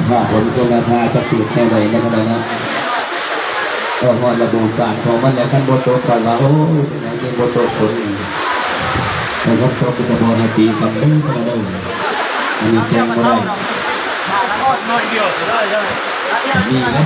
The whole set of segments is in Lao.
ຖ້າຝົນຊົງລະທາ ຈັກຊິເຮັດແນວໃດເນາະ ເນາະ. ເອີ ຮອດລະດູການຂອງມັນແລ້ວ ຄັນບໍ່ຕົກ ຂ້ອຍວ່າ ໂອ້ຍ ເປັນຫຍັງຈຶ່ງບໍ່ຕົກຝົນນີ້ ໃຫ້ມັນຕົກ ກໍບໍ່ໃຫ້ຕີກັນເດີ້ ເດີ. ອັນນີ້ແຈ້ງບໍ່ໄດ້ ອັນນີ້ລະ.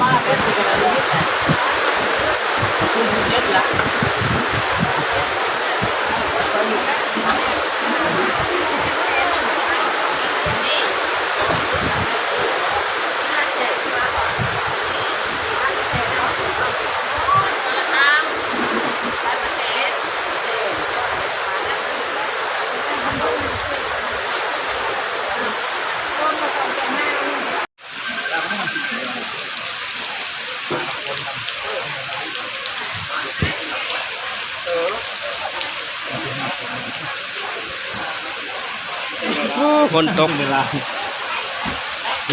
ໂອ້ ຝົນຕົກ ເວລາ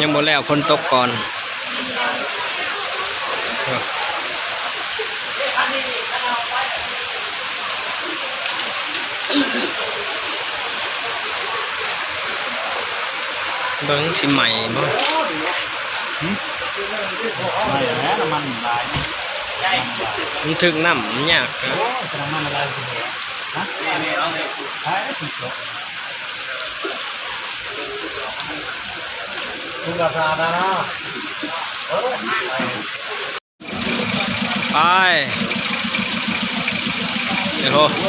ຍັງບໍ່ແລ້ວ ຝົນຕົກກ່ອນ. ເບິ່ງຊິໄໝ້ບໍ່? ຫຶ? ໄໝ້ແລ້ວ ນ້ຳມັນຫຼາຍ ມັນຖືກນ້ຳ ມັນຍາກ. ໂອ້ຍ ນ້ຳມັນລະລາຍຊິແຫ້ງ ຮະ? ໄປ ໄປ ໂອ້ໂຫ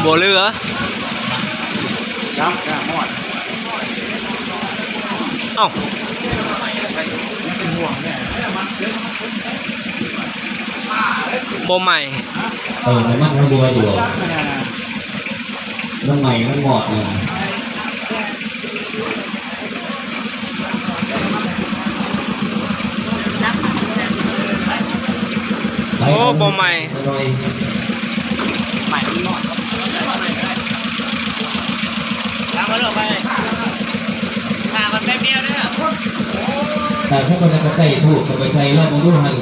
ບໍ່ເຫຼືອ. ເອົ້າ ບໍ່ໄໝ້. ເອີ ນ້ຳມັນເຮົາເຫຼືອຢູ່ ມັນໄໝ້ ມັນມອດຢູ່. ໂອ້ ບໍ່ໄໝ້ ໄໝ້ ມັນມອດ. ຖ້າມັນແປັບດຽວເດີ. ຖ້າເຂົາບໍ່ໄດ້ໄຕ້ທູບ ເຂົ້າໄປໃສ່ລອງເບິ່ງດູຫັ້ນ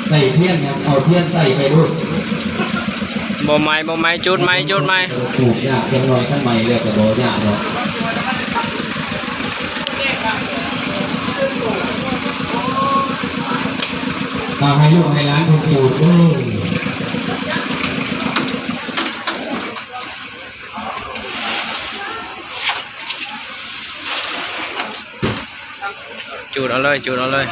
ໄຕ້ທຽນ ເອົາທຽນໄຕ້ໄປໂລດ. ບໍ່ໄໝ້ ບໍ່ໄໝ້ ຈູດໃໝ່ ຈູດໃໝ່. ຈູດຍາກຈັກໜ້ອຍ ຄັນໄໝ້ແລ້ວກໍບໍ່ຍາກດອກ. ເອົາໃຫ້ລູກໃຫ້ຫຼານເພິ່ນຈູດເດີ. ຈູດເອົາເລີຍ ຈູດເອົາເລີຍ.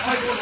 ໃຫ້ຄົນ